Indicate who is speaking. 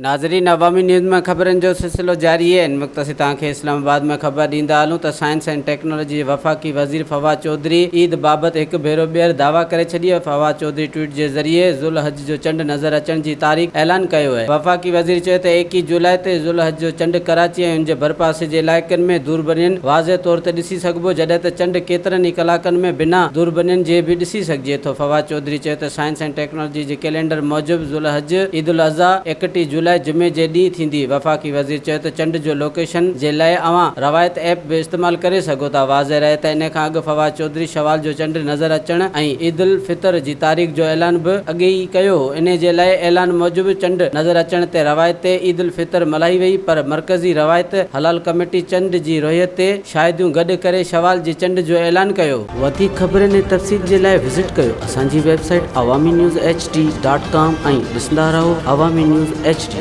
Speaker 1: ناظرين عوامي نيوز ۾ خبرن جو سلسلو جاري آهي. هن وقت اسين توهان کي اسلام آباد ۾ خبر ڏيندا هلون ته سائنس ۽ ٽيڪنالاجي جي وفاقي وزير فواد چوڌري عيد بابت هڪ ڀيرو ٻيهر دعويٰ ڪري ڇڏي آهي. فواد چوڌري ٽوئيٽ جي ذريعي ذوالحج جو چنڊ نظر اچڻ جي تاريخ اعلان ڪيو آهي. وفاقي وزير چيو ته 21 جولاء تي ذوالحج جو چنڊ ڪراچي ۽ ان جي ڀرپاسي جي علائقن ۾ دوربينين واضح طور تي ڏسي سگهبو جڏهن ته چنڊ ڪيترن ئي ڪلاڪن ۾ بنا دوربينين جي به ڏسي سگهجي ٿو. فواد چوڌري چيو ته سائنس ۽ ٽيڪنالاجي جي ڪئلينڊر موجب ذوالحج، عيدالاضحيٰ، 31 جولاء جمعي جي ڏينهن ٿيندي. وفاقي وزير چيو ته چنڊ جو لوڪيشن جي لاء اوهان روايت ايپ به استعمال ڪري سگهو ٿا. واضح رهي ته ان کان اڳ فواد چوڌري شوال جو چنڊ نظر اچڻ ۽ عيدالفطر جي تاريخ جو اعلان به اڳي ئي ڪيو هو. انهي جي لاء اعلان موجب چنڊ نظر اچڻ تي روايت تي عيدالفطر ملهائي وئي پر مرڪزي روايت حلال ڪميٽي چنڊ جي رويت تي شاهديون گڏ ڪري شوال جي چنڊ جو اعلان ڪيو. وڌيڪ خبرن ۽ تفصيل جي لاء وزٽ ڪيو اسان جي website Awami news H D dot com ۽ ڏسندا رهو عوامي نيوز ايڇ ڊي.